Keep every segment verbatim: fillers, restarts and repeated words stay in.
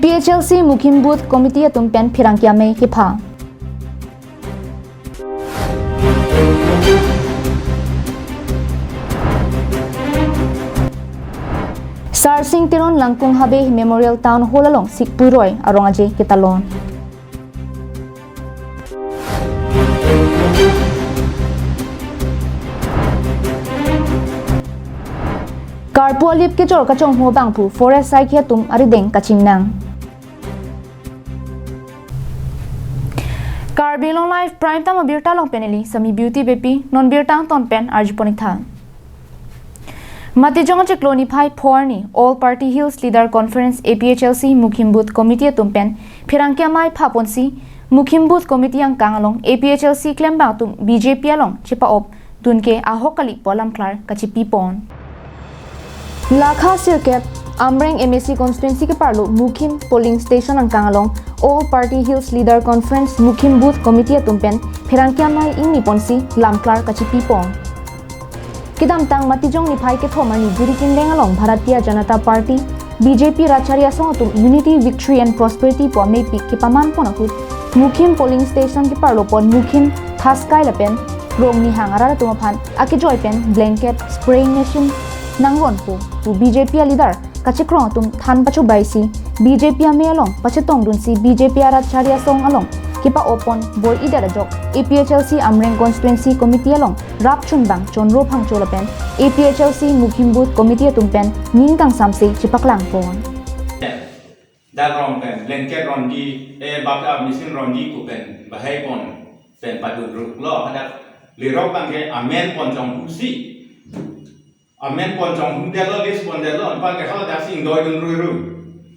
P H L C Mukhim Booth Committee atum pen pherangke amei kepha. Sarsing Teron Langkung Habe Memorial Town Hall along Sikpui Roi arong aje ketalon. Karpu alip kejor kachonghu abang pu forest saikhi atum arideng kachingnang. Karbi Anglong Live Prime Time abirta along pen neli Sami Beauty Beypi, non birta angton pen arjupon-ik tha. Matijong achiklo niphai pho arni All Party Hills Leader Conference A P H L C Mukhim Booth Committee atum pen pherangke amei phaponsi Mukhim Booth Committee angkang along A P H L C klembang atum B J P along chepa-op dunke ahok kali pu alam klar kachepipon. Lakha sirkep Amreng M A C constituency keparlo Mukhim polling station angkang along All Party Hills Leader Conference Mukhim Booth Committee atum pen pherangke amei ingniponsi lam klar kachepipon. Kedamtang Matijong niphai kethom arni Jirikindeng along Bharatiya Janata Party, B J P rat chari asong atum Unity, Victory and Prosperity pu ameipik kepamanpon ahut Mukhim polling station keparlopon Mukhim Thaskai lapen Rongnihang arat atum aphan akejoi pen blanket spraying machine nangvonpo pu B J P aleader kachekrong atum than pachobaisi B J P amei along pachetongdunsi B J P arat chari asong along kepa-oppon bor-idet ajok A P H L C Amreng Constituency Committee along rapchunbang Chonro Phangcho lapen A P H L C Mukhim Booth Committee atum pen ning kangsamse chepaklangpon. Dak rong pen blanket ronji, eh, bak, ah, machine ronji pu pen bahaipon pen padun ruklo, hadak lerok abangke amen pon chonghusi. Amen pon chonghudetlo, list pondetlo, anparke haladak si ingdoidun ruiru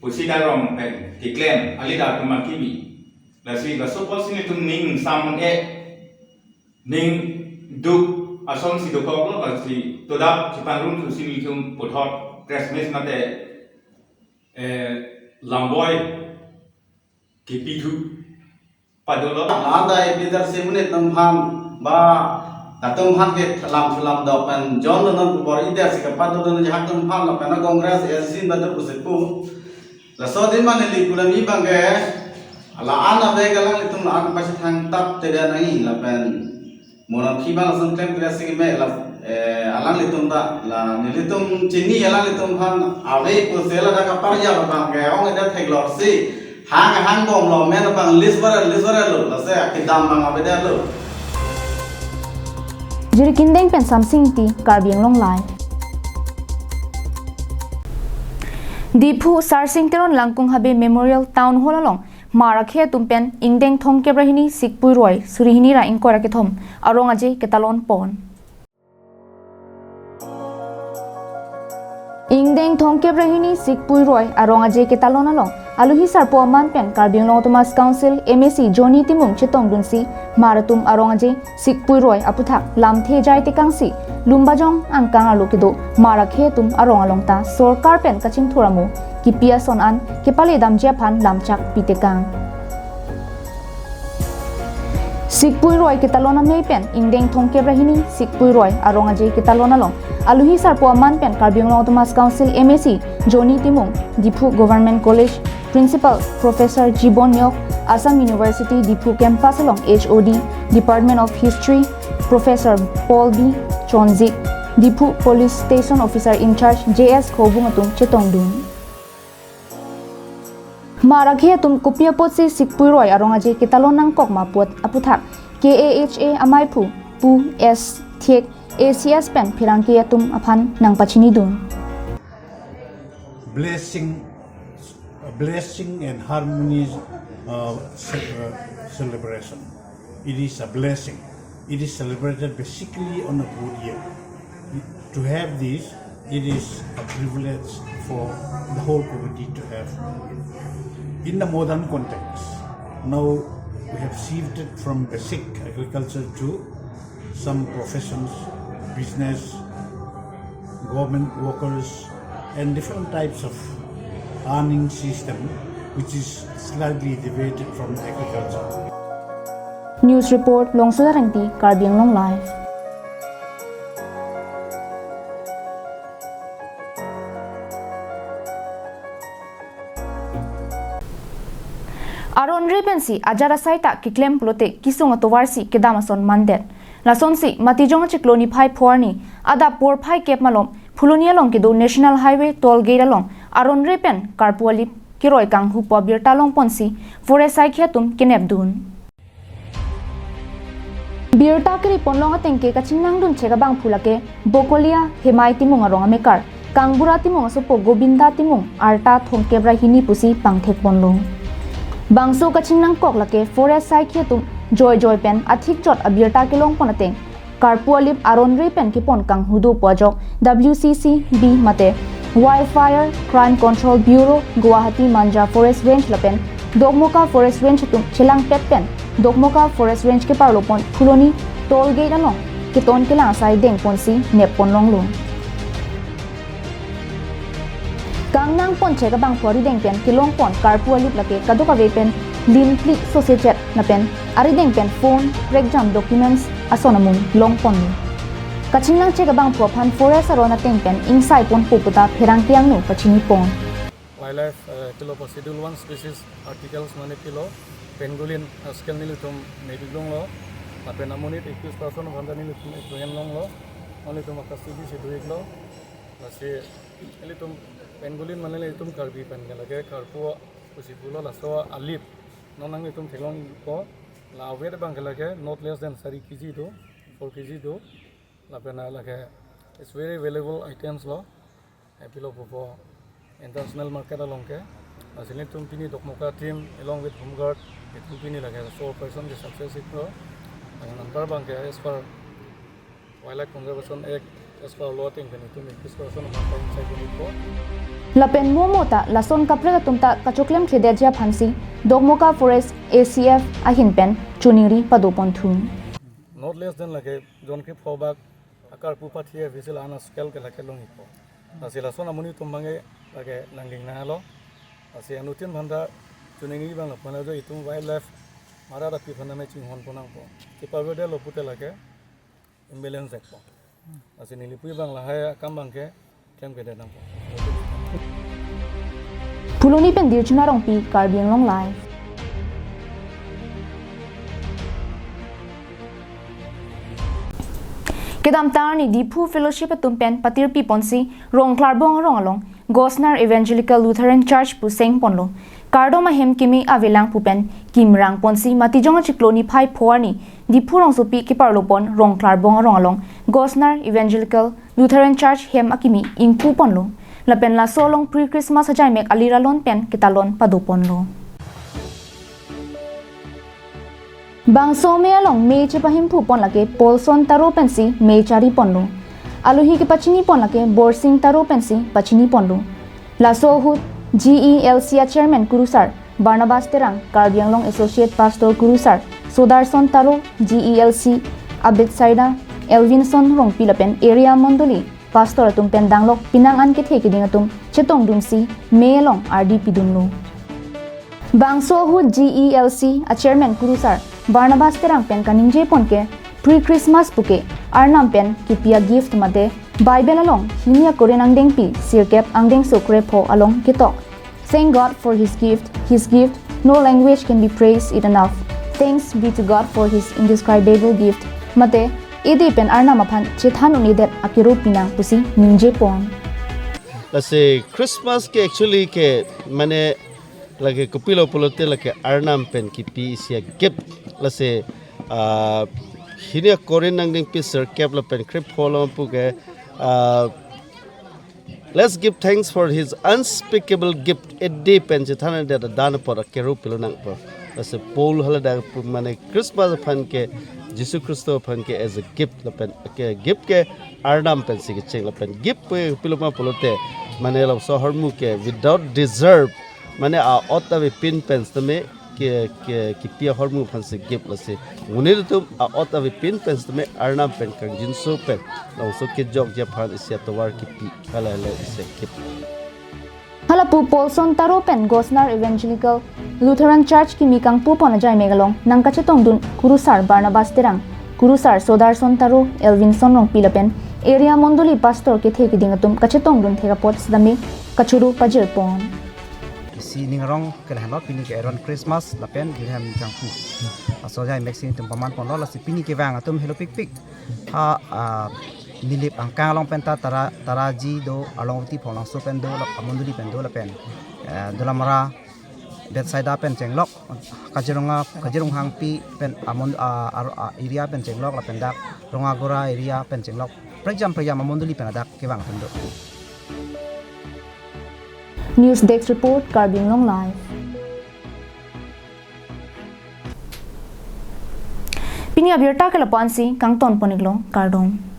pusi dak rong pen keklem, aleader atum abang kimi. Lasi laso apotsi nelitum ning sam-e, ning duk asonsi dokoklo, lasi todak chepangrum thusi nelitum puthot press meet mate, eh, lamboi kepithu padolo. Landa A P H L C monit atum aphan ba latum aphan ke lam sulam dok pen jon donon pu bor-idet si kepadodun ajahak atum aphan lapen a Congress A I C C badu pusi pu. Laso adim mane li kulami abangke la-an abek alanglitum la-an pasi thangtap te dia nangji lapen mo aphi abang lason klem kre si keme la, eh, alanglitum ta la nelitum chini alanglitum aphan ave pusi ladak kaparjap abangke ong-edet theklongsi hang hang bomlo, amen abang list vare, list varelo, lasi akedam abang avedetlo. Jirikindeng pen Samsing Ingti, Karbi Anglong Live. Diphu Sarsing Teron Langkung Habe Memorial Town Hall along Mar akhei atum pen ingdeng thomkep ra hini Sikpui Roi suri hini ra ingkoi ra kethom arong aje ketalonpon. Ingdeng thomkep ra hini Sikpui Roi arong aje ketalon along alohi sarpo aman pen Karbi Anglong Autonomous Council M A C Johnny Timung chetongdunsi Mar atum arong aje Sikpui Roi aputhak lamthe jai tekangsi Lumbajong angkang arlo kedo Mar akhei atum arong along ta sorkar pen kachingthur amo kipi ason an kepale damji aphan lamchak pitekang. Sikpui Roi ketalon amei pen ingdeng thomkep ra hini Sikpui Roi arong aje ketalon along alohi sarpo aman pen Karbi Anglong Autonomous Council M A C Johnny Timung, Diphu Government College Principal Professor Jibon Nyok, Assam University Diphu Campus along H O D Department of History Professor Paul B Chonjik, Diphu Police Station Officer in Charge J S Khobung atum chetongdun. Mar akhei atum kopi apotsi Sikpui Roi arong aje ketalon nangkok ma apot aputhak K A H A amaiphu Pu S Thiek A C S pen pherangke atum aphan nangpachinidun. Blessing, a blessing and harmony, uh, ce-, uh, celebration. It is a blessing. It is celebrated basically on a good year. To have this, it is a privilege for the whole community to have. In the modern context, now we have shifted from basic agriculture to some professions, business, government workers, and different types of earning system, which is slightly deviated from agriculture. News report, Longso Darangti, Karbi Anglong Live. si ajat asai ta keklem pulote kesung atovar si kedam ason mandet. Lasonsi Matijong achiklo niphai pho arni adap porphai kep malom Phuloni along kedo National Highway toll gate along aron re pen karpu alip keroi kanghupo abirta longponsi forest saikhi atum kenepdun. Birta kiri ponlong ateng ke kachingnangdun chek abangphu lake Bokolia Hemai Timung arong amekar Kangbura Timung asopo Gobinda Timung arta thomkep ra hini pusi pangthek ponlong. Bangso kachingnangkok lake forest saikhi atum joijoi pen athik chot abirta kelongpon ateng karpu alip aron re pen kepon kanghudopo ajok W C C B mate Wildfire Crime Control Bureau Guwahati Manja Forest Range lapen Dokmoka Forest Range atum chelangpet pen Dokmoka Forest Range keparlopon Phuloni toll gate along keton kelang asai dengponsi nepponlonglo. Kangnangpon chek abangphu arideng pen kelongpon karpu alip lake kadokave pen lim klik sose chet lapen arideng pen phone, prekjam documents ason amung longponlo. Kachingnang chek abangphu aphan forest aron ateng pen ingsaiponpo puta pherangke angno pachinipon. Wildlife, eh, pilo po Schedule one species articles mane pilo pangolin, eh, scale nelitum medik longlo. Lapen amonit ekwis person aphan ta nelitum apprehend longlo. Nelitum a-custody si do-iklo. Lasi nelitum pangolin mane nelitum Karbi pen ke lake karpu pusi pulo laso alip. Non nanglitum theklongpo la weight abang ke lake not less than sari K G do, four K G do. Lapen lake it's very valuable items lo. Eh, pilo pupo international market along ke. Lasi nelitum pini Dokmoka team along with Home Guard, itum pini lake so operation ke success iklo. Lapen anpar abang ke as per Wildlife Conservation Act, as per law ateng pen itum ekwis person aphan fine sai ikpo. Lapen mo mo ta lason kaprek atum ta kachoklemthledetji aphansi Dokmoka Forest A C F ahin pen choningri padoponthu. Not less than lake jon krepho bak akarpu pathi avisil ana scale ke lake long ikpo. Lasi lason amonit atum abang ke lake nangding nanglo. Lasi anuttin aphan ta choningri abang lapu-an ajo itum wildlife mara api aphan ta me chinghonpon nangpo. Kepavedetlo pute lake imbalance ekpo. Lasi neli pu abang lahai akam abang ke klemkledet nangpo. Phuloni pen Dirchuna Rongpi, Karbi Anglong Live. Kedamtang arni Diphu Fellowship atum pen patirpiponsi Rongklarbong arong along Gosnar Evangelical Lutheran Church pu sengponlo. Kardom ahem kimi avelang pu pen kimrangponsi Matijong achiklo niphai pho arni Diphu rongsopi keparlopon Rongklarbong arong along Gosnar Evangelical Lutheran Church hem akimi ingpuponlo. Lapen laso along pre-Christmas ajaimek aliralon pen ketalon padoponlo. Bangso amei along mei chepahimphu pon lake Polson Taro pensi mei chari ponlo. Alohi kepachini pon lake Borsing Taro pensi pachini ponlo. Laso ahut G E L C a Chairman Kurusar Barnabas Terang, Karbi Anglong Associate Pastor Kurusar Sodarson Taro, G E L C a Bethsaida Elvinson Rongpi lapen area mondoli pastor atum pen danglok pinang an kethe kiding atum chetongdunsi mei along ardi pidunlo. Bangso ahut G E L C a Chairman Kurusar Barnabas Terang pen kaningje pon ke pre-Christmas puke Arnam pen kipi a-gift mate Bible along hini akorin angdengpi sirkep angdengso krepho along ketok "Thank God for his gift, his gift, no language can be praised it enough. Thanks be to God for his indescribable gift." Mate, ede pen Arnam aphan chethan un-edet akero pinang pusi ningje pon. Lasi Christmas ke actually ke mane lake kopilo pulote lake Arnam pen kipi isi a-gift. Lasi, ah, hini akorin angdengpi sirkep lapen krepho along puke, ah, "Let's give thanks for his unspeakable gift." Ede pen chethan-edet adan apot akero pilo nangpo. Lasi Paul haladak pu mane Christmas aphan ke Jisu Khristo aphan ke as a gift lapen ke gift ke Arnam pensi kecheng lapen gift pu kopilo ma pulote mane laso ahormu ke without deserve mane a-ot avepin pen sitame ke, ke, kipi ahormu aphansi gift lasi. Monit atum a-ot avepin pen sitame Arnam pen kangjinso pen labangso kejokji aphan isi atovar kipi. Hala hala isi gift. Halapu Polson Taro pen Gosnar Evangelical Lutheran Church kimi kangpu pon ajaimek along nangkachetongdun Kurusar Barnabas Terang, Kurusar Sodarson Taro, Elvinson Rongpi lapen area mondoli pastor kethe kiding atum kachetongdun thek apot sitame kachoro pajir pon. Lasi ning arong ke lahenlo, pini ke Aaron Christmas lapen Bethlehem Jangpu. Laso ajai mek si nelitum paman ponlo, lasi pini kevang atum helopikpik. Ha, ah, Nilip angkang along pen ta Tara, Taraji do, Arlongvati Pholanso pen do, lap amondoli pen do lapen, eh, Dolamara Bethsaida pen chenglok, Kaziranga, Kazirong Hangpi pen amon, ah, ar-, ah, area pen chenglok lapen dak Rongagora area pen chenglok. Prekjam prekjam amondoli pen adak kevang atum do. News Desk Report, Karbi Anglong Live. Pini abirta ke lapu-an si kangton pon-iklo, kardom.